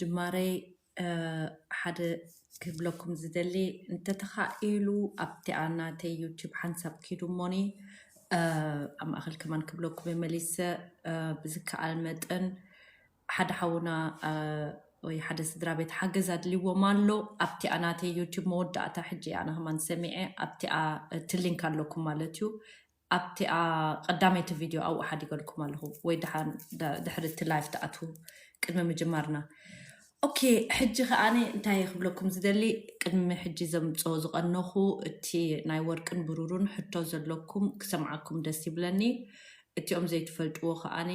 ጅማረይ ሓደ ክብለኩም ዝደሊ፣ እንተተኻኢሉ ኣብቲኣ ናተይ ዩቲዩብ ሓንሳብ ኪዱ እሞኒ ኣብ ማእኸል ከማን ክብለኩም የመሊሰ ብዝከኣል መጠን ሓደ ሓውና ወይ ሓደ ስድራ ቤት ሓገዝ ኣድልዎም ኣሎ። ኣብቲኣ ናተይ ዩቲዩብ መወዳእታ ሕጂ ኣነ ከማን ሰሚዐ ኣብቲኣ እቲ ሊንክ ኣለኩም ማለት እዩ። ኣብቲኣ ቀዳመይቲ ቪድዮ ኣብኡ ሓዲገልኩም ኣለኹ ወይ ድሓን ድሕሪ እቲ ላይፍ ትኣትዉ ቅድሚ ምጅማርና። ኦኬ፣ ሕጂ ከኣኒ እንታይ ክብለኩም ዝደሊ፣ ቅድሚ ሕጂ ዘምፅኦ ዝቐነኹ እቲ ናይ ወርቅን ብሩሩን ሕቶ ዘለኩም ክሰምዓኩም ደስ ይብለኒ። እቲኦም ዘይትፈልጥዎ ከኣኒ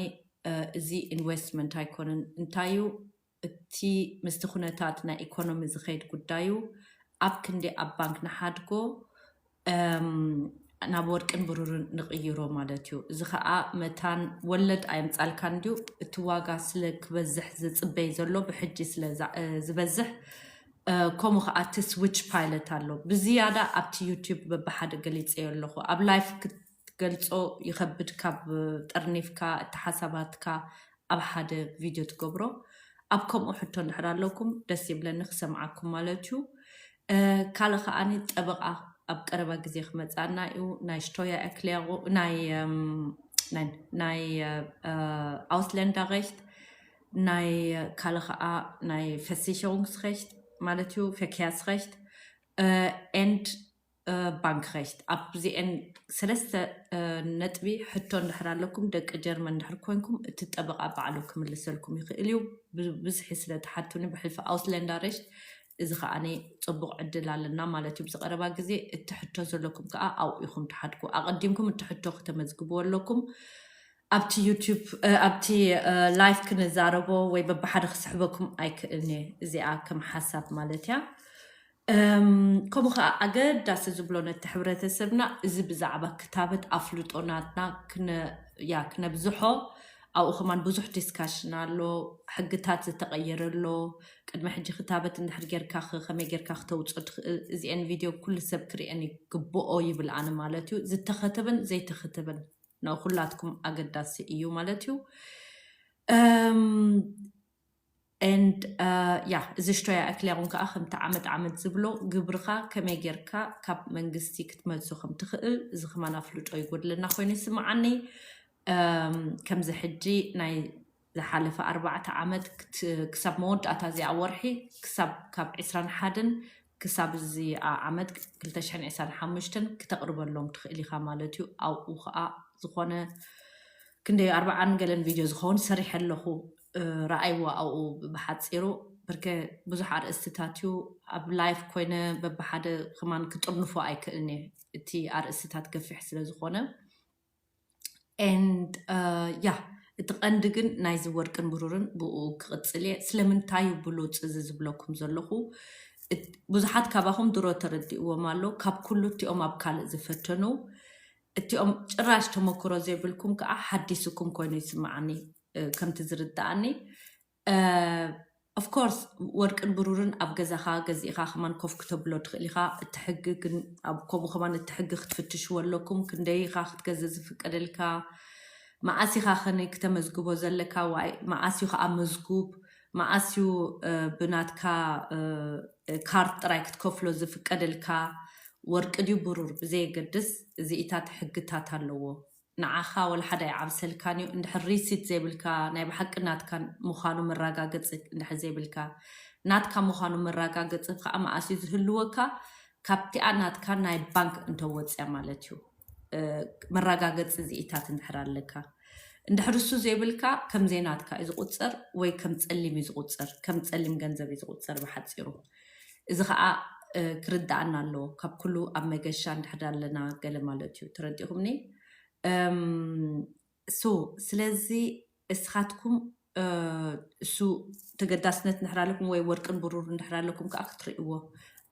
እዚ ኢንቨስትመንት ኣይኮነን። እንታይ እዩ እቲ ምስቲ ኩነታት ናይ ኢኮኖሚ ዝኸይድ ጉዳዩ ኣብ ክንዲ ኣብ ባንክ ንሓድጎ ናብ ወርቅን ብሩርን ንቕይሮ ማለት እዩ። እዚ ከዓ መታን ወለድ ኣየምፃልካን ድዩ? እቲ ዋጋ ስለ ክበዝሕ ዝፅበይ ዘሎ ብሕጂ ስለ ዝበዝሕ ከምኡ ከዓ እቲ ስዊች ፓይለት ኣሎ። ብዝያዳ ኣብቲ ዩቲዩብ በብሓደ ገሊፀዮ ኣለኹ። ኣብ ላይፍ ክትገልፆ ይኸብድ፣ ካብ ጠርኒፍካ እቲ ሓሳባትካ ኣብ ሓደ ቪድዮ ትገብሮ። ኣብ ከምኡ ሕቶ እንድሕር ኣለኩም ደስ ይብለኒ ክሰምዓኩም ማለት እዩ። ካልእ ከዓኒ ጠበቓ ኣብ ቀረባ ግዜ ክመፅኣና እዩ። ናይ ሽቶያ ኤክሌሩ ናይ ናይ ኣውስለንዳ ሬሽት ናይ ካልእ ከዓ ናይ ፈሲሽሩንግስ ሬሽት ማለት እዩ፣ ፈኪያስ ሬሽት ኤንድ ባንክ ሬሽት። ኣብዚኤን ሰለስተ ነጥቢ ሕቶ እንድሕር ኣለኩም ደቂ ጀርመን እንድሕር ኮንኩም እቲ ጠበቓ ባዕሉ ክምልሰልኩም ይኽእል እዩ። ብዙሒ ስለ ትሓቱኒ ብሕልፊ ኣውስለንዳ ሬሽት እዚ ከዓኒ ፅቡቕ ዕድል ኣለና ማለት እዩ። ብዝቐረባ ግዜ እቲ ሕቶ ዘለኩም ከዓ ኣብኡ ኢኹም ትሓድጉ። ኣቐዲምኩም እቲ ሕቶ ክተመዝግብዎ ኣለኩም። ኣብቲ ዩቲዩብ ኣብቲ ላይፍ ክንዛረቦ ወይ በብሓደ ክስሕበኩም ኣይክእልን እየ። እዚኣ ከም ሓሳብ ማለት እያ። ከምኡ ከዓ ኣገዳሲ ዝብሎ ነቲ ሕብረተሰብና እዚ ብዛዕባ ክታበት ኣፍልጦ ናትና ያ ክነብዝሖ ኣብኡ ከማን ብዙሕ ዲስካሽን ኣሎ። ሕግታት ዝተቐየረ ኣሎ። ቅድሚ ሕጂ ክታበት እንድሕር ጌርካ ከመይ ጌርካ ክተውፅኦ ትኽእል፣ እዚኤን ቪድዮ ኩሉ ሰብ ክሪአን ይግብኦ ይብል ኣነ ማለት እዩ። ዝተኸተበን ዘይተኸተበን ንኹላትኩም ኣገዳሲ እዩ ማለት እዩ። And ያ እዚ ሽቶያ ኣክሊያውን ከዓ ከምቲ ዓመት ዓመት ዝብሎ ግብርኻ ከመይ ጌርካ ካብ መንግስቲ ክትመልሶ ከም ትኽእል እዚ ከማን ኣፍልጦ ይጎድለና ኮይኑ ይስምዓኒ። ከምዚ ሕጂ ናይ ዝሓለፈ ኣርባዕተ ዓመት ክሳብ መወዳእታ እዚኣ ወርሒ ክሳብ ካብ ዕስራን ሓደን ክሳብ እዚ ዓመት ክልተ ሽሕን ዕስራን ሓሙሽተን ክተቕርበሎም ትኽእል ኢኻ ማለት እዩ። ኣብኡ ከዓ ዝኾነ ክንደይ ኣርባዓን ገለን ቪድዮ ዝኸውን ሰሪሐ ኣለኹ። ረኣይዎ ኣብኡ ብሓፂሩ። ብርኬ ብዙሕ ኣርእስትታት እዩ። ኣብ ላይፍ ኮይነ በብሓደ ከማን ክጥርንፎ ኣይክእልን እየ፣ እቲ ኣርእስትታት ገፊሕ ስለ ዝኾነ። And ያ እቲ ቀንዲ ግን ናይዚ ወርቅን ብሩርን ብኡ ክቕፅል እየ። ስለምንታይ እዩ ብሉፅ እዚ ዝብለኩም ዘለኹ? ብዙሓት ካባኹም ድሮ ተረዲእዎም ኣሎ። ካብ ኩሉ እቲኦም ኣብ ካልእ ዝፈተኑ እቲኦም ጭራሽ ተመክሮ ዘይብልኩም ከዓ ሓዲስኩም ኮይኑ ይስምዓኒ። ከምቲ ዝርድኣኒ of course ወርቅን ብሩርን ኣብ ገዛኻ ገዚእኻ ከማን ኮፍ ክተብሎ ትኽእል ኢኻ። እቲ ሕጊ ግን ኣብ ከምኡ ከማን እቲ ሕጊ ክትፍትሽዎ ኣለኩም። ክንደይ ኢኻ ክትገዝእ ዝፍቀደልካ፣ መዓስ ኢኻ ኸኒ ክተመዝግቦ ዘለካ፣ ዋይ መዓስ እዩ ከዓ መዝጉብ፣ መዓስ እዩ ብናትካ ካርድ ጥራይ ክትከፍሎ ዝፍቀደልካ፣ ወርቂ ድዩ ብሩር ብዘየገድስ እዚኢታት ሕግታት ኣለዎ። ንዓኻ ወላ ሓደ ኣይዓብሰልካን እዩ። እንድሕር ሪሲት ዘይብልካ ናይ ብሓቂ ናትካ ምዃኑ መረጋገፂ እንድሕር ዘይብልካ፣ ናትካ ምዃኑ መረጋገፂ ከዓ መኣስ እዩ ዝህልወካ? ካብቲኣ ናትካ ናይ ባንክ እንተወፅያ ማለት እዩ። መረጋገፂ እዚኢታት እንድሕር ኣለካ። እንድሕር እሱ ዘይብልካ ከም ዘይናትካ እዩ ዝቁፀር ወይ ከም ፀሊም እዩ ዝቁፀር፣ ከም ፀሊም ገንዘብ እዩ ዝቁፀር ብሓፂሩ። እዚ ከዓ ክርዳኣና ኣለዎ። ካብ ኩሉ ኣብ መገሻ እንድሕር ኣለና ገለ ማለት እዩ። ተረዲእኹምኒ? ሶ ስለዚ እስኻትኩም እሱ ተገዳስነት እንድሕር ኣለኩም ወይ ወርቅን ብሩር እንድሕር ኣለኩም ከዓ ክትርእይዎ።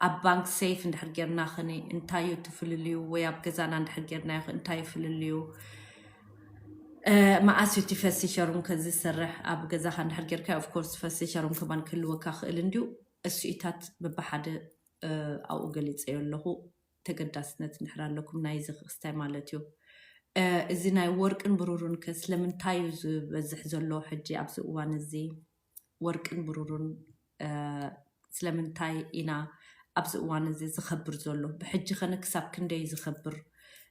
ኣብ ባንክ ሴፍ እንድሕር ጌርና ኸኒ እንታይ እዩ እቲ ፍልልዩ? ወይ ኣብ ገዛና እንድሕር ጌርናዮ እንታይ እዩ ፍልልዩ? መኣስ እዩ እቲ ፈሲሸሩም ከዚ ዝሰርሕ? ኣብ ገዛኻ እንድሕር ጌርካ ኦፍኮርስ ፈሲሸሩም ከማን ክህልወካ ክእል እንድዩ። እሱኢታት በብሓደ ኣብኡ ገሊፀዮ ኣለኹ። ተገዳስነት እንድሕር ኣለኩም ናይዚ ክስታይ ማለት እዩ። እዚ ናይ ወርቅን ብሩርን ከ ስለምንታይ እዩ ዝበዝሕ ዘሎ ሕጂ ኣብዚ እዋን እዚ? ወርቅን ብሩርን ስለምንታይ ኢና ኣብዚ እዋን እዚ ዝኸብር ዘሎ? ብሕጂ ኸነ ክሳብ ክንደይ ዝኸብር?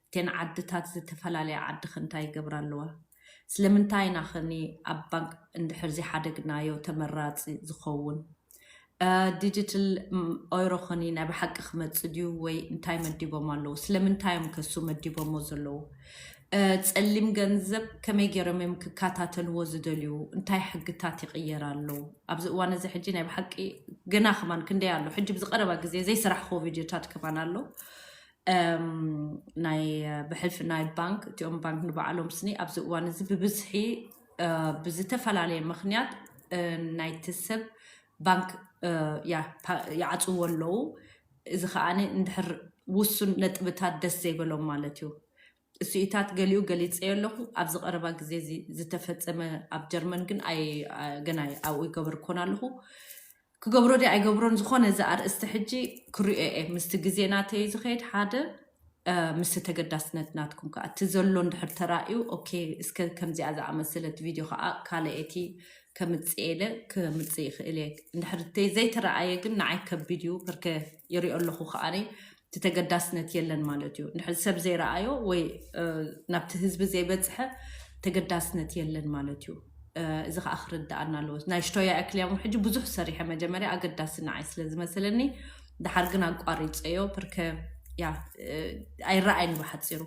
እተን ዓድታት ዝተፈላለያ ዓዲ ኸ እንታይ ይገብራ ኣለዋ? ስለምንታይ ኢና ኸኒ ኣብ ባንክ እንድሕር ዘይሓደግናዮ ተመራፂ ዝኸውን? ዲጂታል ኦይሮ ኸኒ ናይ ብሓቂ ክመፅ ድዩ ወይ እንታይ መዲቦም ኣለዉ? ስለምንታይ እዮም ከሱ መዲቦሞ ዘለዉ? ጸሊም ገንዘብ ከመይ ገይሮም እዮም ክከታተልዎ ዝደልዩ? እንታይ ሕግታት ይቕየር ኣሎ? ኣብዚ እዋን እዚ ሕጂ ናይ ብሓቂ ገና ከማን ክንደይ ኣሎ? ሕጂ ብዝቐረባ ግዜ ዘይሰራሕክዎ ቪድዮታት ከማን ኣሎ። ናይ ብሕልፊ ናይ ባንክ እቲኦም ባንክ ንባዕሎም ስኒ ኣብዚ እዋን እዚ ብብዝሒ ብዝተፈላለየ ምክንያት ናይቲ ሰብ ባንክ ይዓፅዎ ኣለዉ። እዚ ከዓኒ እንድሕር ውሱን ነጥብታት ደስ ዘይበሎም ማለት እዩ። እሱኢታት ገሊኡ ገሊፀዮ ኣለኹ። ኣብዚ ቀረባ ግዜ እዚ ዝተፈፀመ ኣብ ጀርመን ግን ገና ኣብኡ ይገብር ኮን ኣለኹ። ክገብሮ ዲ ኣይገብሮን ዝኾነ እዚ ኣርእስቲ ሕጂ ክሪኦ እየ። ምስቲ ግዜ ናተይ ዝኸይድ ሓደ ምስቲ ተገዳስነት ናትኩም ከዓ እቲ ዘሎ እንድሕር ተራእዩ ኦኬ እስከ ከምዚኣ ዝኣመሰለት ቪድዮ ከዓ ካልአይቲ ከምፅእ ኢለ ከምፅእ ይኽእል እየ። እንድሕር ዘይተረኣየ ግን ንዓይ ከቢድ እዩ። ብርከ ይሪኦ ኣለኹ ከዓኒ እቲ ተገዳስነት የለን ማለት እዩ። እንድሕር ሰብ ዘይረኣዮ ወይ ናብቲ ህዝቢ ዘይበፅሐ ተገዳስነት የለን ማለት እዩ። እዚ ከዓ ክርድኣና ኣለዎ። ናይ ሽቶያ እክልያሙ ሕጂ ብዙሕ ሰሪሐ መጀመርያ ኣገዳሲ ንዓይ ስለ ዝመሰለኒ ድሓር ግን ኣቋሪፀዮ። ብርከ ያ ኣይረኣይን ብሓፂሩ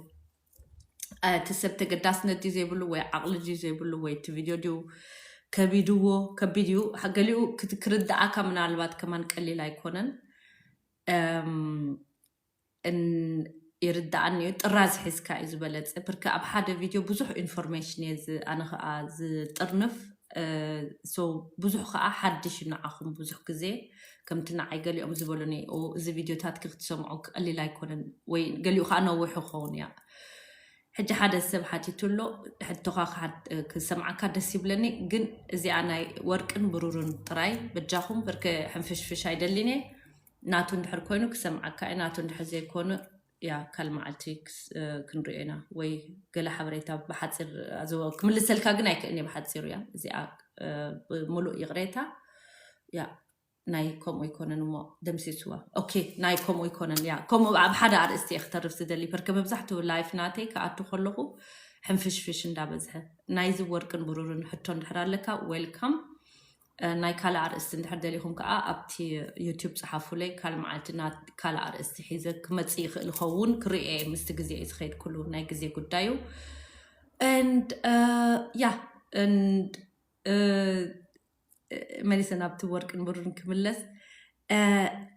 እቲ ሰብ ተገዳስነት ድዩ ዘይብሉ ወይ ዓቕሊ ድዩ ዘይብሉ ወይ እቲ ቪድዮ ድዩ ከቢድዎ ከቢድ እዩ። ገሊኡ ክርድኣካ ምናልባት ከማን ቀሊል ኣይኮነን። ይርዳኣኒ እዩ። ጥራዝ ሒዝካ እዩ ዝበለፀ። ብርከ ኣብ ሓደ ቪድዮ ብዙሕ ኢንፎርሜሽን እየ ኣነ ከዓ ዝጥርንፍ። ብዙሕ ከዓ ሓድሽ ንዓኹም ብዙሕ ግዜ ከምቲ ንዓይ ገሊኦም ዝበሉኒ እዚ ቪድዮታት ክትሰምዑ ክቀሊል ኣይኮነን ወይ ገሊኡ ከዓ ነዊሑ ክኸውን እያ። ሕጂ ሓደ ሰብ ሓቲቱ ኣሎ ሕቶኻ ክሰምዓካ ደስ ይብለኒ፣ ግን እዚኣ ናይ ወርቅን ብሩርን ጥራይ በጃኹም ብርከ ሕንፍሽፍሽ ኣይደሊን እየ። ናቱ እንድሕር ኮይኑ ክሰምዓካ እየ፣ ናቱ እንድሕር ዘይኮኑ ያ ካል መዓልቲ ክንሪኦ ኢና ወይ ገለ ሓበሬታ ብሓፂር ክምልሰልካ ግን ኣይክእልኒ ብሓፂሩ እያ እዚኣ ብምሉእ ይቕሬታ። ያ ናይ ከምኡ ይኮነን እሞ ደምሲስዋ። ኦኬ ናይ ከምኡ ይኮነን ያ ከምኡ ኣብ ሓደ ኣርእስቲ እየ ክተርፍ ዝደሊ ፐርከ መብዛሕትኡ ላይፍ ናተይ ክኣቱ ከለኹ ሕንፍሽፍሽ እንዳበዝሐ ናይዚ ወርቅን ብሩርን ሕቶ እንድሕር ኣለካ ዌልካም። ናይ ካልእ ኣርእስቲ እንድሕር ደሊኹም ከዓ ኣብቲ ዩቱብ ፀሓፉለይ። ካልእ መዓልቲ ካልእ ኣርእስቲ ሒዘ ክመፅእ ይኽእል ይኸውን ክርኢ ምስቲ ግዜ እዩ ዝኸይድ ኩሉ ናይ ግዜ ጉዳዩ። And ያ and መሊሰ ናብቲ ወርቅን ብሩን ክምለስ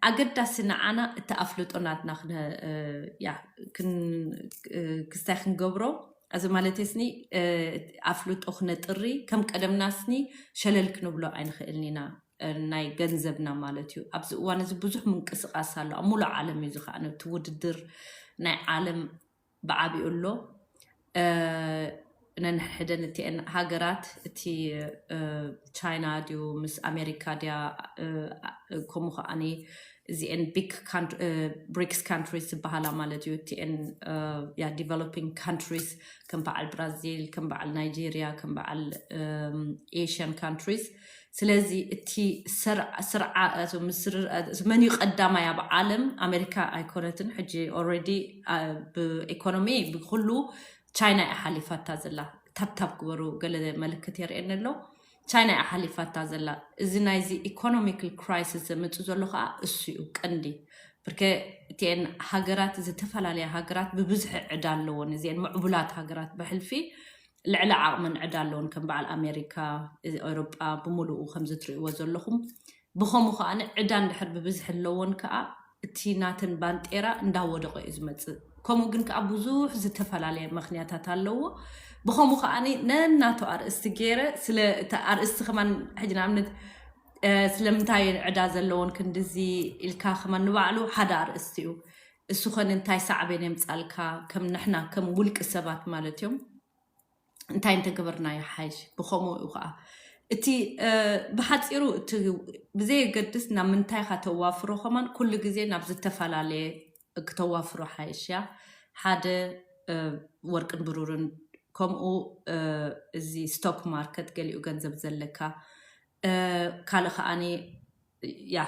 ኣገዳሲ ንዓና እቲ ኣፍልጦ ናትና ክስታይ ክንገብሮ እዚ ማለት ስኒ ኣፍልጦ ክነጥሪ ከም ቀደምና ስኒ ሸለል ክንብሎ ኣይንኽእልን ኢና። ናይ ገንዘብና ማለት እዩ። ኣብዚ እዋን እዚ ብዙሕ ምንቅስቃስ ኣሎ ኣብ ሙሉእ ዓለም እዩ ዝከኣነ እቲ ውድድር ናይ ዓለም ብዓቢኡ ኣሎ። ነንሕድሕደን እቲአን ሃገራት እቲ ቻይና ድዩ ምስ ኣሜሪካ ድያ ከምኡ ከዓኒ እዚአን ቢግ ብሪክስ ካንትሪስ ዝበሃላ ማለት እዩ እቲአን ያ ዲቨሎፒንግ ካንትሪስ ከም በዓል ብራዚል ከም በዓል ናይጄሪያ ከም በዓል ኤሽያን ካንትሪስ። ስለዚ እቲ ስርዓ ምስርር መን እዩ ቀዳማይ ኣብ ዓለም ኣሜሪካ ኣይኮነትን ሕጂ already ብኢኮኖሚ ብኩሉ ቻይና እያ ሓሊፋታ ዘላ። ታብታብ ግበሩ ገለ ምልክት የርእየኒ ኣሎ። ቻይና እያ ሓሊፋታ ዘላ። እዚ ናይዚ ኢኮኖሚካል ክራይሲስ ዘምፅእ ዘሎ ከዓ እሱ እዩ ቀንዲ። ብርከ እቲአን ሃገራት ዝተፈላለያ ሃገራት ብብዝሒ ዕዳ ኣለዎን እዚአን ምዕቡላት ሃገራት ብሕልፊ ልዕሊ ዓቕመን ዕዳ ኣለዎን ከም በዓል ኣሜሪካ፣ ኤውሮጳ ብምሉኡ ከምዚ ትርእይዎ ዘለኹም። ብኸምኡ ከዓ ዕዳ እንድሕር ብብዝሒ ኣለዎን ከዓ እቲ ናተን ባንጤራ እንዳወደቐ እዩ ዝመፅእ። ከምኡ ግን ከዓ ብዙሕ ዝተፈላለየ ምክንያታት ኣለዎ። ብኸምኡ ከዓ ነናቱ ኣርእስቲ ገይረ ስለ እቲ ኣርእስቲ ከማን ሕጂ ንኣብነት ስለምንታይ ዕዳ ዘለዎን ክንድዚ ኢልካ ከማን ንባዕሉ ሓደ ኣርእስቲ እዩ። እሱ ኸን እንታይ ሳዕቤን የምፃልካ ከም ንሕና ከም ውልቂ ሰባት ማለት እዮም እንታይ እንተገበርና ይሓይሽ። ብኸምኡ እዩ ከዓ እቲ ብሓፂሩ እቲ ብዘየገድስ ናብ ምንታይ ካ ተዋፍሮ ከማን ኩሉ ግዜ ናብ ዝተፈላለየ ክተዋፍሮ ሓይሽ እያ። ሓደ ወርቅን ብሩርን ከምኡ እዚ ስቶክ ማርከት ገሊኡ ገንዘብ ዘለካ ካልእ ከዓኒ ያ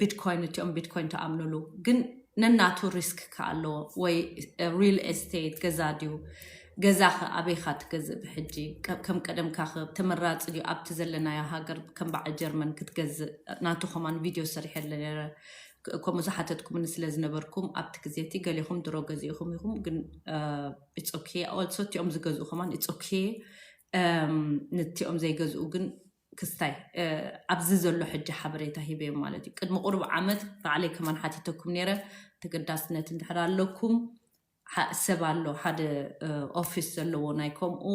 ቢትኮይን እቲኦም ቢትኮይን ተኣምኑሉ ግን ነናቱ ሪስክ ከኣለዎ ወይ ሪል ኤስቴት ገዛ ድዩ ገዛኸ ኣበይኻ ትገዝእ ብሕጂ ከም ቀደምካ ተመራፂ ድዩ ኣብቲ ዘለናዮ ሃገር ከም በዓል ጀርመን ክትገዝእ ናቱ ከማን ቪድዮ ሰሪሐለ ነረ ከምኡ ዝሓተትኩምኒ ስለ ዝነበርኩም ኣብቲ ግዜ እቲ ገሊኹም ድሮ ገዚእኹም ኢኹም ግን it's okay also እቲኦም ዝገዝኡ ከማን it's okay ነቲኦም ዘይገዝኡ ግን ክስታይ ኣብዚ ዘሎ ሕጂ ሓበሬታ ሂበዮም ማለት እዩ ቅድሚ ቁሩብ ዓመት ባዕለይ ከማን ሓቲተኩም ነረ ተገዳስነት እንድሕር ኣለኩም ሰብ ኣሎ ሓደ ኦፊስ ዘለዎ ናይ ከምኡ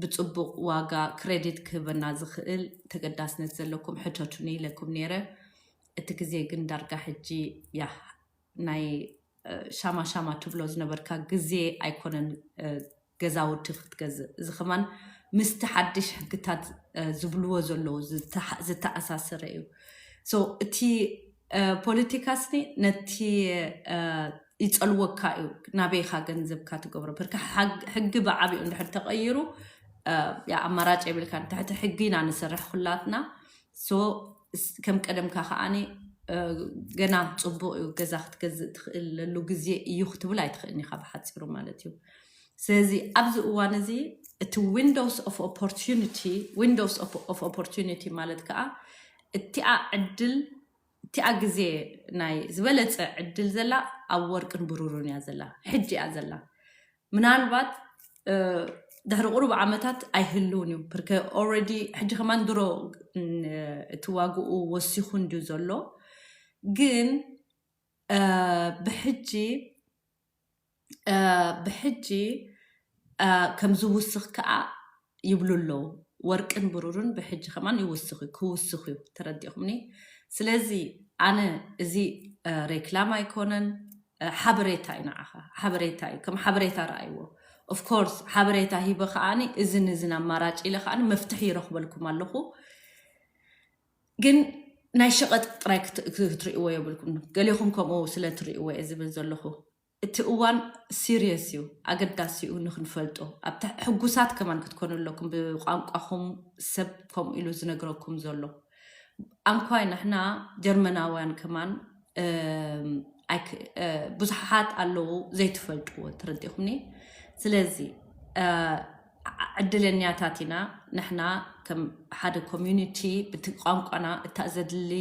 ብፅቡቅ ዋጋ ክሬዲት ክህበና ዝኽእል ተገዳስነት ዘለኩም ሕተቱኒ ኢለኩም ነረ እቲ ግዜ ግን ዳርጋ ሕጂ ያ ናይ ሻማ ሻማ ትብሎ ዝነበርካ ግዜ ኣይኮነን ገዛውቲ ክትገዝእ እዚ ከማን ምስቲ ሓድሽ ሕግታት ዝብልዎ ዘለዉ ዝተኣሳሰረ እዩ እቲ ፖለቲካስኒ ነቲ ይፀልወካ እዩ ናበይካ ገንዘብካ ትገብሮ ብርካ ሕጊ ብዓብኡ እንድሕር ተቀይሩ ኣማራጭ የብልካ ትሕቲ ሕጊ ኢና ንሰርሕ ኩላትና ከም ቀደምካ ከዓኒ ገና ፅቡቅ እዩ ገዛ ክትገዝእ ትኽእለሉ ግዜ እዩ ክትብል ኣይትኽእልን ኢካ ብሓፂሩ ማለት እዩ ስለዚ ኣብዚ እዋን እዚ እቲ windows of opportunity windows of opportunity ማለት ከዓ እቲኣ ዕድል እቲኣ ግዜ ናይ ዝበለፀ ዕድል ዘላ ኣብ ወርቅን ብሩሩን እያ ዘላ ሕጂ እያ ዘላ ምናልባት ድሕሪ ቁሩብ ዓመታት ኣይህልውን እዩ ብርከ already ሕጂ ከማን ድሮ እቲ ዋግኡ ወሲኹ እንድዩ ዘሎ ግን ብሕጂ ብሕጂ ከም ዝውስኽ ከዓ ይብሉ ኣለዉ ወርቅን ብሩርን ብሕጂ ከማን ይውስኽ እዩ ክውስኽ እዩ ተረዲኹምኒ ስለዚ ኣነ እዚ ሬክላም ኣይኮነን ሓበሬታ እዩ ንዓኻ ሓበሬታ እዩ ከም ሓበሬታ ረኣይዎ ኦፍኮርስ ሓበሬታ ሂበ ከዓኒ እዝን እዝን ኣማራጭ ኢለ ከዓኒ መፍትሒ ይረኽበልኩም ኣለኹ ግን ናይ ሸቐጥ ጥራይ ክትርእይዎ የብልኩም ገሌኹም ከምኡ ስለ ትርእይዎ እየ ዝብል ዘለኹ እቲ እዋን serious እዩ ኣገዳሲ እዩ ንክንፈልጦ ኣብቲ ሕጉሳት ከማን ክትኮኑ ኣለኩም ብቋንቋኹም ሰብ ከምኡ ኢሉ ዝነግረኩም ዘሎ ኣንኳይ ንሕና ጀርመናውያን ከማን ብዙሓት ኣለዉ ዘይትፈልጥዎ ትረዲኹምኒ ስለዚ ዕድለኛታት ኢና ንሕና ከም ሓደ community ብቲ ቋንቋና እታ ዘድሊ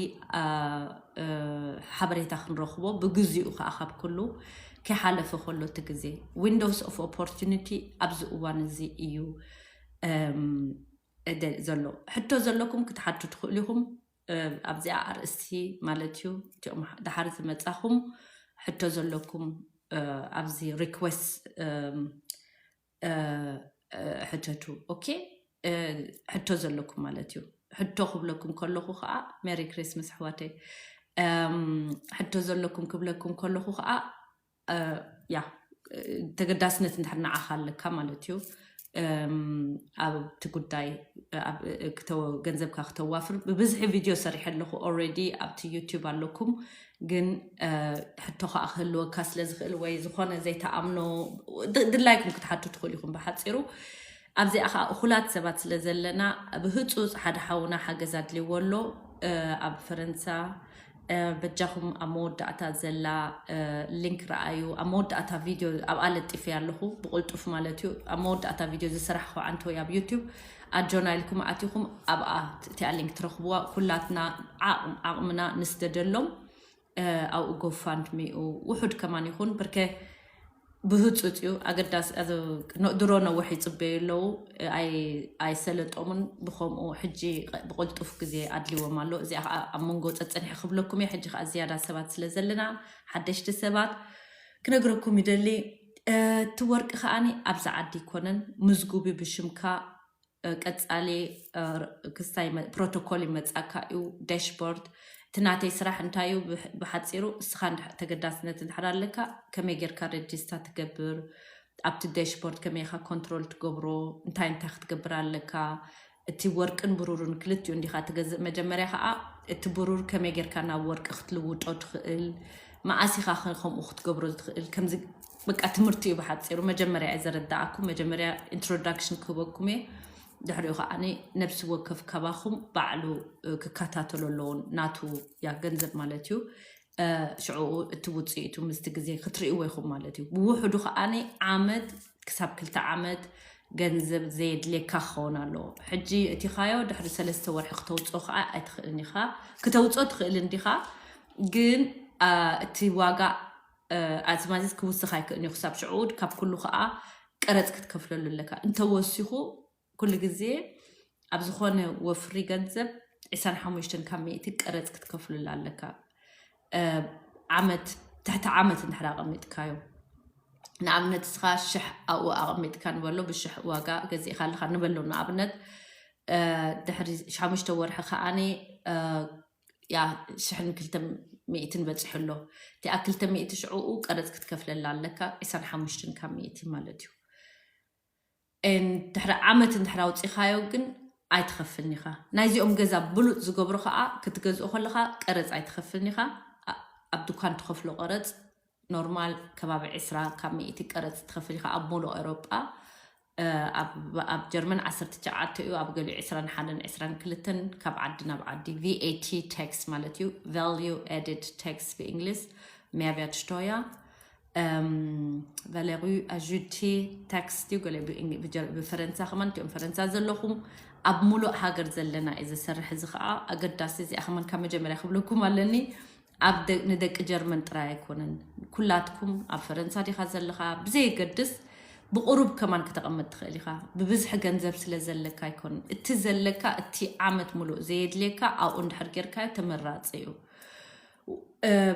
ሓበሬታ ክንረኽቦ ብግዚኡ ከዓ ካብ ኩሉ ከይሓለፈ ከሎ እቲ ግዜ windows of opportunity ኣብዚ እዋን እዚ እዩ ዘሎ ሕቶ ዘለኩም ክትሓቱ ትኽእሉ ኢኹም ኣብዚኣ ኣርእስቲ ማለት እዩ እቲኦም ድሓር ዝመፃኹም ሕቶ ዘለኩም ኣብዚ request ሕተቱ okay ሕቶ ዘለኩም ማለት እዩ ሕቶ ክብለኩም ከለኹ ከዓ merry Christmas ኣሕዋተይ ሕቶ ዘለኩም ክብለኩም ከለኹ ከዓ ያ ተገዳስነት እንድሕር ንዓኻ ኣለካ ማለት እዩ ኣብቲ ጉዳይ ገንዘብካ ክተዋፍር ብብዝሒ ቪድዮ ሰሪሐ ኣለኹ already ኣብቲ YouTube ኣለኩም ግን ሕቶ ከዓ ክህልወካ ስለ ዝኽእል ወይ ዝኾነ ዘይተኣምኖ ድላይኩም ክትሓቱ ትኽእሉ ኢኹም ብሓፂሩ ኣብዚኣ ከዓ እኹላት ሰባት ስለ ዘለና ብህፁፅ ሓደ ሓውና ሓገዝ ኣድልይዎ ኣሎ ኣብ ፈረንሳ በጃኹም ኣብ መወዳእታ ዘላ link ረኣዩ ኣብ መወዳእታ ቪድዮ ኣብኣ ለጢፈ ኣለኹ ብቁልጡፍ ማለት እዩ ኣብ መወዳእታ ቪድዮ ዝሰራሕኹ ዓንተወይ ኣብ YouTube ኣጆና ኢልኩም ኣቲኹም ኣብኣ እቲኣ link ትረኽብዋ ኩላትና ዓቕምና ንስደደሎም ኣብኡ GoFundMe ኡ ውሑድ ከማን ይኹን ብርከ ብህፁፅ እዩ ኣገዳሲ ድሮ ነውሕ ይፅበዩ ኣለዉ ኣይሰለጦምን ብከምኡ ሕጂ ብቅልጡፍ ግዜ ኣድልዎም ኣሎ እዚኣ ከዓ ኣብ መንጎ ፀፀኒሐ ክብለኩም እየ ሕጂ ከዓ ዝያዳ ሰባት ስለ ዘለና ሓደሽቲ ሰባት ክነግረኩም ይደሊ እቲ ወርቂ ከዓኒ ኣብዚ ዓዲ ይኮነን ምዝጉቢ ብሽምካ ቀፃሊ ክስታይ ፕሮቶኮል ይመፃካ እዩ dashboard እቲ ናተይ ስራሕ እንታይ እዩ ብሓፂሩ እስኻ ተገዳስነት እንድሕር ኣለካ ከመይ ጌርካ register ትገብር ኣብቲ dashboard ከመይ ኢኻ control ትገብሮ እንታይ እንታይ ክትገብር ኣለካ እቲ ወርቅን ብሩርን ክልቲኡ እንዲኻ ትገዝእ መጀመርያ ከዓ እቲ ብሩር ከመይ ጌርካ ናብ ወርቂ ክትልውጦ ትኽእል መዓስ ኢኻ ከምኡ ክትገብሮ ትኽእል ከምዚ በቃ ትምህርቲ እዩ ብሓፂሩ መጀመርያ እየ ዘረዳኣኩም መጀመርያ introduction ክህበኩም እየ ድሕሪኡ ከዓኒ ነብሲ ወከፍ ካባኹም ባዕሉ ክከታተሎ ኣለዎ። ናቱ ያ ገንዘብ ማለት እዩ። ሽዑ እቲ ውፅኢቱ ምስቲ ግዜ ክትርእይዎ ኢኹም ማለት እዩ። ብውሕዱ ከዓኒ ዓመት ክሳብ ክልተ ዓመት ገንዘብ ዘየድልየካ ክኸውን ኣለዎ። ሕጂ እቲኻዮ ድሕሪ ሰለስተ ወርሒ ክተውፅኦ ከዓ ኣይትኽእልን ኢኻ። ክተውፅኦ ትኽእል እንዲኻ፣ ግን እቲ ዋጋ ኣዝማዚዝ ክውስኽ ኣይክእልን እዩ። ክሳብ ሽዑ ካብ ኩሉ ከዓ ቀረፅ ክትከፍለሉ ኣለካ። እንተወሲኹ ኩሉ ግዜ ኣብ ዝኾነ ወፍሪ ገንዘብ ዕስራን ሓሙሽተን ካብ ሚእቲ ቀረፅ ክትከፍሉላ ኣለካ። ዓመት ትሕቲ ዓመት እንድሕር ኣቐሚጥካዮ፣ ንኣብነት እስኻ ሽሕ ኣብኡ ኣቐሚጥካ ንበሎ፣ ብሽሕ ዋጋ ገዚእካ ኣለካ ንበሎ ንኣብነት። ድሕሪ ሓሙሽተ ወርሒ ከዓኒ ያ ሽሕን ክልተ ሚእትን በፂሑ ኣሎ። እቲኣ ክልተ ሚእቲ ሽዕኡ ቀረፅ ክትከፍለላ ኣለካ፣ ዕስራን ሓሙሽተን ካብ ሚእቲ ማለት እዩ። ድሕሪ ዓመት እንድሕር ኣውፂኻዮ ግን ኣይትኸፍልን ኢኻ። ናይዚኦም ገዛ ብሉፅ ዝገብሮ ከዓ ክትገዝኦ ከለካ ቀረፅ ኣይትኸፍልን ኢኻ። ኣብ ድኳን ትኸፍሎ ቀረፅ ኖርማል ከባቢ ዕስራ ካብ ሚእቲ ቀረፅ ትኸፍል ኢኻ ኣብ ሙሉእ ኤውሮጳ። ኣብ ጀርመን ዓሰርተ ትሽዓተ እዩ፣ ኣብ ገሊኡ ዕስራን ሓደን ዕስራን ክልተን ካብ ዓዲ ናብ ዓዲ ቪኤቲ ታክስ ማለት እዩ። ቫልዩ ኣድድ ታክስ ብእንግሊዝ፣ ሜርቨርትሽቶያ። ቫሌሪ ኣጁቲ ታክስ እዩ ገለ ብፈረንሳ ከማን እቲኦም ፈረንሳ ዘለኹም ኣብ ሙሉእ ሃገር ዘለና እዩ ዝሰርሕ። እዚ ከዓ ኣገዳሲ፣ እዚኣ ከማን ካብ መጀመርያ ክብለኩም ኣለኒ። ኣብ ንደቂ ጀርመን ጥራይ ኣይኮነን። ኩላትኩም ኣብ ፈረንሳ ዲኻ ዘለኻ ብዘየገድስ ብቁሩብ ከማን ከተቐምጥ ትኽእል ኢኻ። ብብዝሒ ገንዘብ ስለ ዘለካ ኣይኮነን። እቲ ዘለካ እቲ ዓመት ሙሉእ ዘየድልየካ ኣብኡ እንድሕር ጌርካዮ ተመራፂ እዩ።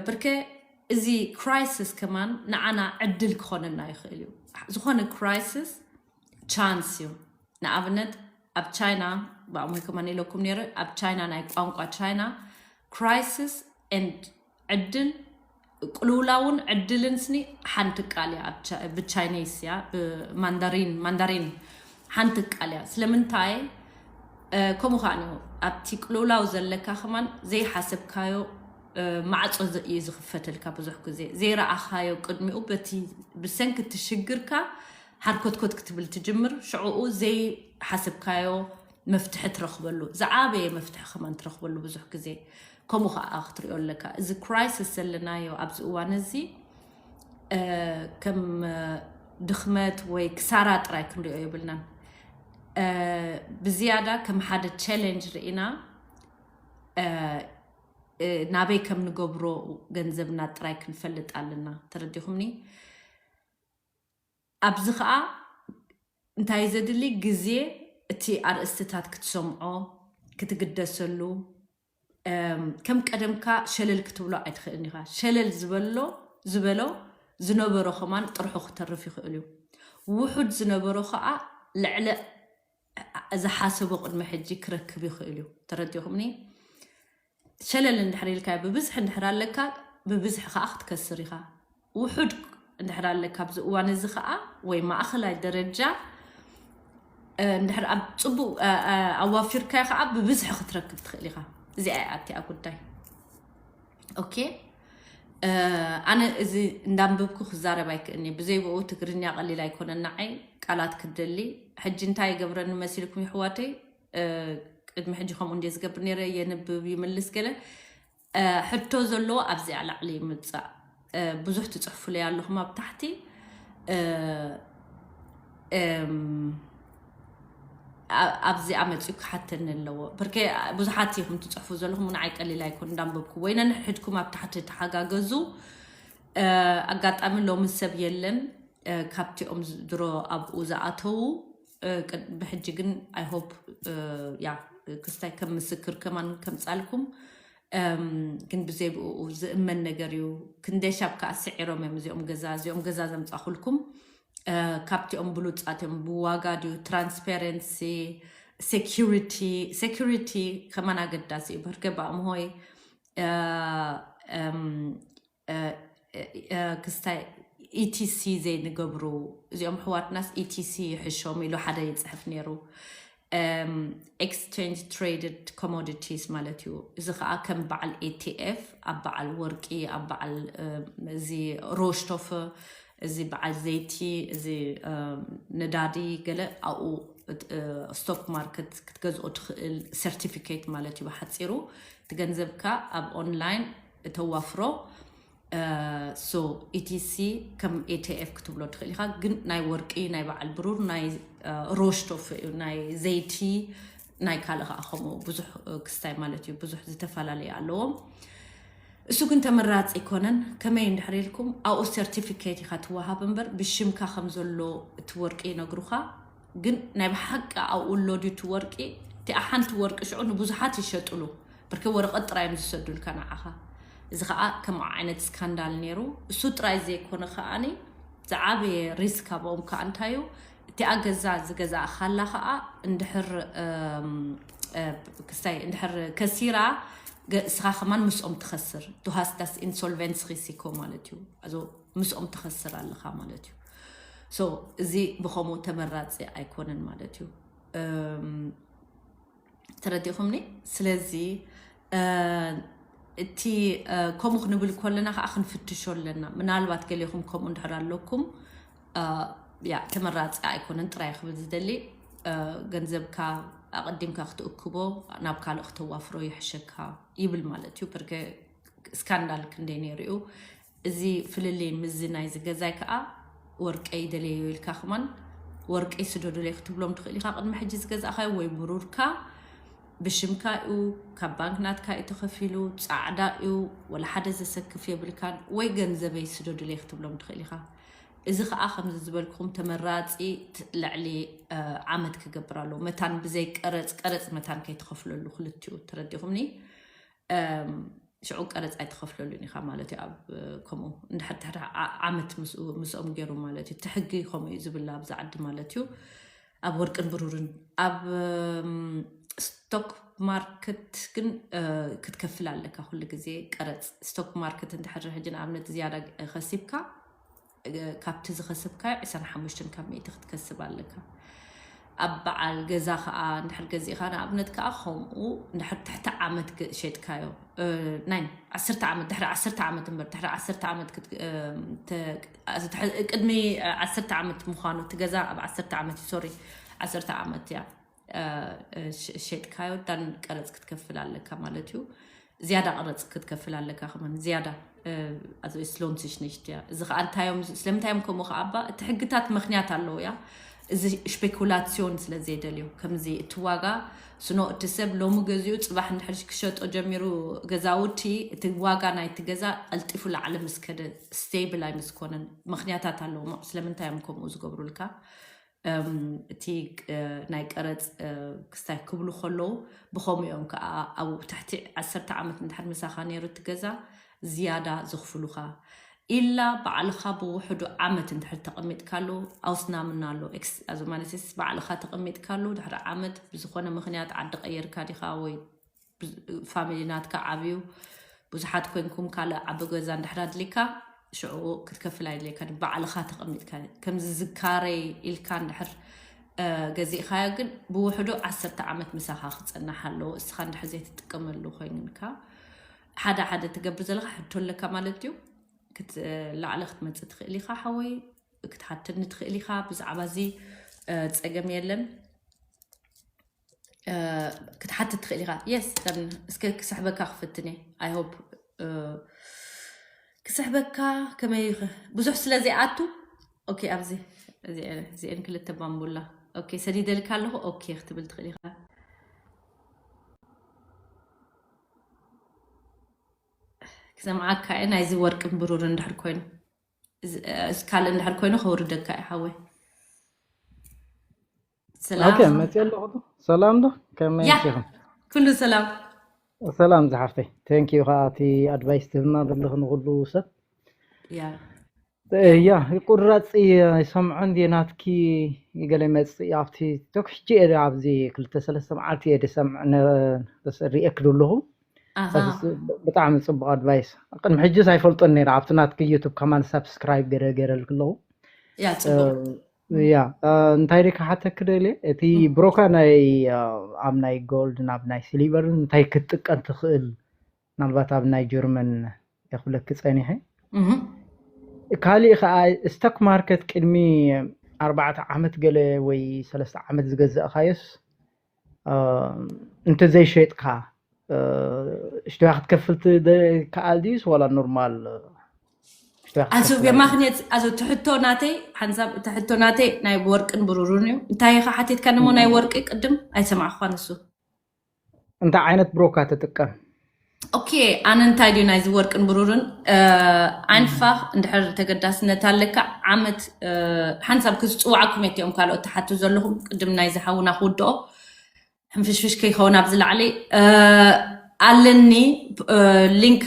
ብርከ እዚ ክራይሲስ ከማን ንዓና ዕድል ክኾነና ይኽእል እዩ። ዝኾነ ክራይሲስ ቻንስ እዩ። ንኣብነት ኣብ ቻይና ብኣሞይ ከማን ኢለኩም ነይረ። ኣብ ቻይና ናይ ቋንቋ ቻይና ክራይሲስ ኤንድ ዕድል፣ ቅልውላውን ዕድልን ስኒ ሓንቲ ቃል እያ። ብቻይኔስ እያ፣ ብማንዳሪን ማንዳሪን ሓንቲ ቃል እያ። ስለምንታይ ከምኡ ከዓ ኣብቲ ቅልውላው ዘለካ ከማን ዘይሓሰብካዮ ማዕፆ እዩ ዝኽፈተልካ። ብዙሕ ግዜ ዘይረኣኻዮ ቅድሚኡ በቲ ብሰንኪ እቲ ሽግርካ ሓርኮትኮት ክትብል ትጅምር። ሽዕኡ ዘይሓሰብካዮ መፍትሒ ትረኽበሉ፣ ዝዓበየ መፍትሒ ከማን ትረኽበሉ ብዙሕ ግዜ። ከምኡ ከዓ ክትሪኦ ኣለካ። እዚ ክራይሲስ ዘለናዮ ኣብዚ እዋን እዚ ከም ድኽመት ወይ ክሳራ ጥራይ ክንሪኦ የብልናን። ብዝያዳ ከም ሓደ ቻሌንጅ ርኢና ናበይ ከም ንገብሮ ገንዘብና ጥራይ ክንፈልጥ ኣለና። ተረዲኹምኒ? ኣብዚ ከዓ እንታይ ዘድሊ ግዜ፣ እቲ ኣርእስትታት ክትሰምዖ ክትግደሰሉ። ከም ቀደምካ ሸለል ክትብሎ ኣይትኽእልን ኢኻ። ሸለል ዝበሎ ዝበሎ ዝነበሮ ከማን ጥርሑ ክተርፍ ይኽእል እዩ። ውሑድ ዝነበሮ ከዓ ልዕሊ ዝሓሰቦ ቅድሚ ሕጂ ክረክብ ይኽእል እዩ። ተረዲኹምኒ? ሸለል እንድሕር ኢልካ ብብዝሒ እንድሕር ኣለካ ብብዝሒ ከዓ ክትከስር ኢኻ። ውሑድ እንድሕር ኣለካ ኣብዚ እዋን እዚ ከዓ ወይ ማእኸላይ ደረጃ እንድሕር ኣብ ፅቡቅ ኣዋፊርካዮ ከዓ ብብዝሒ ክትረክብ ትኽእል ኢኻ። እዚኣ እያ ኣቲኣ ጉዳይ። ኦኬ፣ ኣነ እዚ እንዳንበብኩ ክዛረብ ኣይክእልኒ። ብዘይ ብኡ ትግርኛ ቀሊል ኣይኮነን ንዓይ። ቃላት ክደሊ ሕጂ እንታይ ይገብረኒ መሲልኩም ይሕዋተይ? ቅድሚ ሕጂ ከምኡ እንደ ዝገብር ነይረ፣ የንብብ ይምልስ ገለ። ሕቶ ዘለዎ ኣብዚኣ ላዕሊ ይምፃእ። ብዙሕ ትፅሕፉለይ ኣለኹም ኣብ ታሕቲ። ኣብዚኣ መፂኡ ክሓተኒ ኣለዎ። ብርከ ብዙሓት ኢኹም ትፅሕፉ ዘለኹም፣ ንዓይ ቀሊል ኣይኮን እንዳንበብኩ። ወይ ነንሕድኩም ኣብ ታሕቲ ተሓጋገዙ። ኣጋጣሚ ሎሚ ሰብ የለን ካብቲኦም ድሮ ኣብኡ ዝኣተዉ። ብሕጂ ግን I hope ያ ክስታይ ከም ምስክር ከማን ከምፃልኩም። ግን ብዘይ ብኡ ዝእመን ነገር እዩ። ክንደይ ሻብ ከዓ ስዒሮም እዮም እዚኦም ገዛ እዚኦም ገዛ ዘምፃኹልኩም። ካብቲኦም ብሉፃት እዮም። ብዋጋ ድዩ፣ ትራንስፓረንሲ፣ ሴኪሪቲ። ሴኪሪቲ ከማን ኣገዳሲ እዩ። ብርከ ብኣምሆይ ክስታይ ኢቲሲ ዘይንገብሩ፣ እዚኦም ሕዋትናስ ኢቲሲ ይሕሾም ኢሉ ሓደ ይፅሕፍ ነይሩ። ኤክስቸንጅ ትሬድድ ኮሞዲቲስ ማለት እዩ። እዚ ከዓ ከም በዓል ኤቲኤፍ ኣብ በዓል ወርቂ፣ ኣብ በዓል እዚ ሮሽቶፍ፣ እዚ በዓል ዘይቲ፣ እዚ ነዳዲ ገለ ኣብኡ ስቶክ ማርኬት ክትገዝኦ ትኽእል ሰርቲፊኬት ማለት እዩ ብሓፂሩ። እቲ ገንዘብካ ኣብ ኦንላይን እተዋፍሮ። ሶ ኢቲሲ ከም ኤቲኤፍ ክትብሎ ትኽእል ኢኻ፣ ግን ናይ ወርቂ፣ ናይ በዓል ብሩር፣ ናይ ሮሽቶፍ፣ ናይ ዘይቲ፣ ናይ ካልእ ከዓ ከምኡ ብዙሕ ክስታይ ማለት እዩ። ብዙሕ ዝተፈላለየ ኣለዎም። እሱ ግን ተመራፂ ኣይኮነን። ከመይ እንድሕር ኢልኩም ኣብኡ ሰርቲፊኬት ኢኻ ትወሃብ እምበር ብሽምካ ከም ዘሎ እቲ ወርቂ ይነግሩኻ። ግን ናይ ብሓቂ ኣብኡ ኣሎ ድዩ እቲ ወርቂ? እቲኣ ሓንቲ ወርቂ ሽዑ ንብዙሓት ይሸጥሉ። ብርክ ወረቐት ጥራይ እዮም ዝሰዱልካ ንዓኻ። እዚ ከዓ ከምኡ ዓይነት ስካንዳል ነይሩ። እሱ ጥራይ ዘይኮነ ከዓኒ ዝዓበየ ሪስክ ኣብኦም ከዓ እንታይ እዩ? እቲኣ ገዛ ዝገዛእኻላ ከዓ እንድሕር ክስታይ እንድሕር ከሲራ እስኻ ከማን ምስኦም ትኸስር። ዱሃስታስ ኢንሶልቨንስ ሪሲኮ ማለት እዩ። ኣዞ ምስኦም ትኸስር ኣለኻ ማለት እዩ። ሶ እዚ ብኸምኡ ተመራፂ ኣይኮነን ማለት እዩ። ተረዲኹምኒ? ስለዚ እቲ ከምኡ ክንብል ከለና ከዓ ክንፍትሾ ኣለና። ምናልባት ገሌኹም ከምኡ እንድሕር ኣለኩም ያ ተመራፂ ኣይኮነን ጥራይ ክብል ዝደሊ፣ ገንዘብካ ኣቐዲምካ ክትእክቦ ናብ ካልእ ክተዋፍሮ ይሕሸካ ይብል ማለት እዩ። ብርገ ስካንዳል ክንደይ ነይሩ እዩ። እዚ ፍልልይ ምዚ ናይዚ ገዛይ ከዓ ወርቀይ ደለዮ ኢልካ ከማን ወርቀይ ስደዱለይ ክትብሎም ትኽእል ኢኻ። ቅድሚ ሕጂ ዝገዛእካዮ ወይ ብሩርካ ብሽምካ እዩ፣ ካብ ባንክ ናትካ እዩ ተኸፊሉ፣ ፃዕዳ እዩ፣ ወላ ሓደ ዘሰክፍ የብልካን፣ ወይ ገንዘበይ ስደዱለይ ክትብሎም ትኽእል ኢኻ። እዚ ከዓ ከምዚ ዝበልኩም ተመራፂ ልዕሊ ዓመት ክገብር ኣለዎ። መታን ብዘይ ቀረፅ፣ ቀረፅ መታን ከይትኸፍለሉ ክልቲኡ። ተረዲኹምኒ? ሽዑ ቀረፅ ኣይትኸፍለሉን ኢኻ ማለት እዩ። ኣብ ከምኡ እንድሕር ትሕቲ ዓመት ምስኦም ገይሩ ማለት እዩ። እቲ ሕጊ ከምኡ እዩ ዝብል ኣብዚ ዓዲ ማለት እዩ። ኣብ ወርቅን ብሩርን። ኣብ ስቶክ ማርኬት ግን ክትከፍል ኣለካ ኩሉ ግዜ ቀረፅ። ስቶክ ማርኬት እንድሕር ሕጂ ንኣብነት ዝያዳ ከሲብካ ካብቲ ዝኸሰብካዮ ዕስራን ሓሙሽተን ካብ ሚእቲ ክትከስብ ኣለካ። ኣብ በዓል ገዛ ከዓ እንድሕር ገዚእኻ ንኣብነት ከዓ ከምኡ እንድሕር ትሕቲ ዓመት ሸጥካዮ ናይ ዓሰርተ ዓመት ድሕሪ ዓሰርተ ዓመት እምበር ድሕሪ ዓሰርተ ዓመት ቅድሚ ዓሰርተ ዓመት ምዃኑ እቲ ገዛ ኣብ ዓሰርተ ዓመት ሶሪ ዓሰርተ ዓመት እያ ሸጥካዮ ዳን ቀረፅ ክትከፍል ኣለካ ማለት እዩ። ዝያዳ ቀረፅ ክትከፍል ኣለካ ከማን ዝያዳ ኣዝበስ ሎንስሽ ነሽትያ። እዚ ከዓ እንታዮም ስለምንታዮም ከምኡ ከዓ እባ እቲ ሕግታት ምክንያት ኣለዎ እያ። እዚ ስፔኩላሲዮን ስለ ዘይደልዮ ከምዚ እቲ ዋጋ ስኖ እቲ ሰብ ሎሚ ገዚኡ ፅባሕ እንድሕር ክሸጦ ጀሚሩ ገዛውቲ እቲ ዋጋ ናይቲ ገዛ ቀልጢፉ ላዕሊ ምስ ከደ ስቴብል ኣይምስኮነን። ምክንያታት ኣለዎም ስለምንታዮም ከምኡ ዝገብሩልካ። እቲ ናይ ቀረፅ ክስታይ ክብሉ ከለዉ ብኸምኡ እዮም ከዓ ኣብ ትሕቲ ዓሰርተ ዓመት እንድሕር ምሳኻ ነይሩ እቲ ገዛ ዝያዳ ዘኽፍሉኻ ኢላ ባዕልኻ ብውሕዱ ዓመት እንድሕር ተቐሚጥካሉ ኣውስናምና ኣሎ። ኣዞማነሲስ ባዕልኻ ተቐሚጥካሉ ድሕሪ ዓመት ብዝኾነ ምኽንያት ዓዲ ቀየርካ ዲኻ ወይ ፋሚሊ ናትካ ዓብዩ ብዙሓት ኮንኩም ካልእ ዓቢ ገዛ እንድሕር ኣድሊካ ሽዑ ክትከፍል ኣይድልየካ ባዕልኻ ተቐሚጥካ ከምዚ ዝካረይ ኢልካ እንድሕር ገዚእኻዮ ግን ብውሕዱ ዓሰርተ ዓመት ምሳኻ ክፀናሕ ኣለዎ። እስኻ እንድሕር ዘይትጥቀመሉ ኮይንካ ሓደ ሓደ ትገብር ዘለካ ሕቶ ኣለካ ማለት እዩ። ክትላዕለ ክትመፅእ ትኽእል ኢኻ ሓወይ ክትሓተኒ ትኽእል ኢኻ ብዛዕባ እዚ ፀገም የለን። ክትሓትት ትኽእል ኢኻ። የስ እስከ ክስሕበካ ክፍትን እየ። ኣይ ሆፕ ክስሕበካ ከመይ ብዙሕ ስለ ዘይኣቱ ኦኬ። ኣብዚ እዚአን ክልተ ባምቡላ ኦኬ ሰዲደልካ ኣለኹ። ኦኬ ክትብል ትኽእል ኢኻ። ክሰምዓካ እየ ናይዚ ወርቅን ብሩር እንድሕር ኮይኑ ካልእ እንድሕር ኮይኑ ከውርደካ እዩ ሓወይ። ሰላም መፅእ ኣለኹ። ሰላም ዶ ከመይ ያ ኢኹም? ኩሉ ሰላም። ሰላም ዝሓፍተይ፣ ቴንኪዩ ከዓ እቲ ኣድቫይስ ትህብና ዘለኺ ንኩሉ ሰብ። ያ ያ ቁራፂ ይሰምዖ እንዲ ናትኪ ገለ መፅእ ኣብቲ ቶክ ሕጂ እየ ኣብዚ ክልተ ሰለስተ መዓልቲ እየ ዝሰምዕ ሪኤክት ኣለኹ። ኣሃ ብጣዕሚ ፅቡቅ ኣድቫይስ። ቅድሚ ሕጅስ ኣይፈልጦን ነይረ ኣብቲ ናትኪ ዩቱብ ከማን ሳብስክራይብ ገይረ ገይረልክ ኣለኹ። ያ ፅቡቅ ያ እንታይ ደ ክሓተክ ደልየ እቲ ብሮካ ናይ ኣብ ናይ ጎልድ ናብ ናይ ሲሊቨር እንታይ ክትጥቀም ትኽእል? ምናልባት ኣብ ናይ ጀርመን የኽብለክ ፀኒሐ። እህ ካሊእ ከዓ ስቶክ ማርኬት ቅድሚ ኣርባዕተ ዓመት ገለ ወይ ሰለስተ ዓመት ዝገዛእካዮስ እንተዘይሸጥካ ሽቶያ ክትከፍል ትከኣል ድዩስ ዋላ ኖርማል? ኣዙ ማክንየት ኣዙ ትሕቶ ናተይ ሓንሳብ ትሕቶ ናተይ ናይ ወርቅን ብሩሩን እዩ። እንታይ ኢኻ ሓቲትካ? ንሞ ናይ ወርቂ ቅድም ኣይሰማዕኳን እሱ እንታይ ዓይነት ብሮካ ትጥቀም? ኦኬ፣ ኣነ እንታይ ድዩ ናይዚ ወርቅን ብሩርን? ኣንፋ እንድሕር ተገዳስነት ኣለካ ዓመት ሓንሳብ ክዝፅዋዓኩም እየ እቲኦም ካልኦት ትሓቱ ዘለኹም። ቅድም ናይዚ ሓውና ክውድኦ ሕንፍሽፍሽ ከይኸውን ኣብዚ ላዕሊ ኣለኒ ሊንክ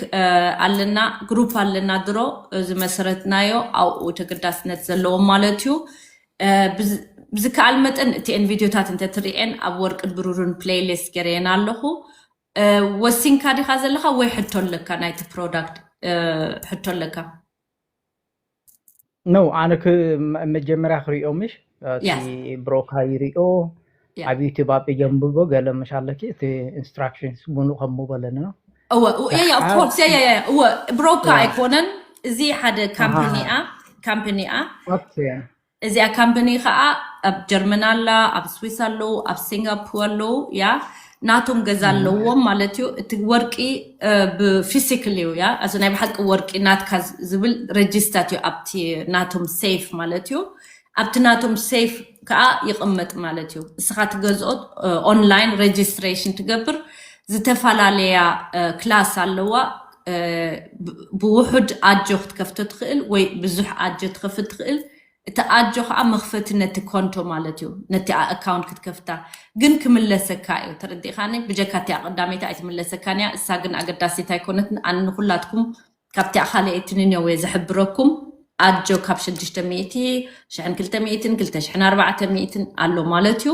ኣለና፣ ግሩፕ ኣለና ድሮ ዝመሰረትናዮ፣ ኣብኡ ተገዳስነት ዘለዎም ማለት እዩ። ብዝከኣል መጠን እቲኤን ቪድዮታት እንተትሪኤን ኣብ ወርቅን ብሩርን ፕሌይሊስት ገይረየን ኣለኹ። ወሲንካ ዲኻ ዘለኻ ወይ ሕቶ ኣለካ? ናይቲ ፕሮዳክት ሕቶ ኣለካ? ኖ፣ ኣነ መጀመርያ ክሪኦ ምሽ ብሮካ ይሪኦ ኣብ ዩቲብ ኣብ የንብቦ ገለ ምሽ ኣለኪ እቲ ኢንስትራክሽንስ ምኑ ከም ምበለኒ ነው። እወ ብሮካ ኣይኮነን፣ እዚ ሓደ ካምፕኒኣ ካምፕኒኣ እዚኣ ካምፕኒ ከዓ ኣብ ጀርመን ኣላ፣ ኣብ ስዊስ ኣለዉ፣ ኣብ ሲንጋፖር ኣለዉ። ያ ናቶም ገዛ ኣለዎም ማለት እዩ። እቲ ወርቂ ብፊዚክል እዩ ያ እዚ ናይ ብሓቂ ወርቂ ናትካ ዝብል ረጅስታት እዩ ኣብቲ ናቶም ሴፍ ማለት እዩ። ኣብቲ ናቶም ሴፍ ከዓ ይቕመጥ ማለት እዩ። እስኻ ትገዝኦ ኦንላይን ሬጅስትሬሽን ትገብር። ዝተፈላለያ ክላስ ኣለዋ። ብውሑድ ኣጆ ክትከፍቶ ትኽእል ወይ ብዙሕ ኣጆ ትኸፍት ትኽእል። እቲ ኣጆ ከዓ መኽፈቲ ነቲ ኮንቶ ማለት እዩ። ነቲ ኣካውንት ክትከፍታ ግን ክምለሰካ እዩ። ተረዲእካኒ? ብጀካ እቲኣ ቀዳመይቲ ኣይትምለሰካን እያ። እሳ ግን ኣገዳሲት ኣይኮነትን። ኣነ ንኩላትኩም ካብቲ ኣኻልኤ ትንንዮ ወይ ዘሕብረኩም ኣጆ ካብ ሽዱሽተ ሚእቲ ሽሕን ክልተ ሚእትን ክልተ ሽሕን ኣርባዕተ ሚእትን ኣሎ ማለት እዩ።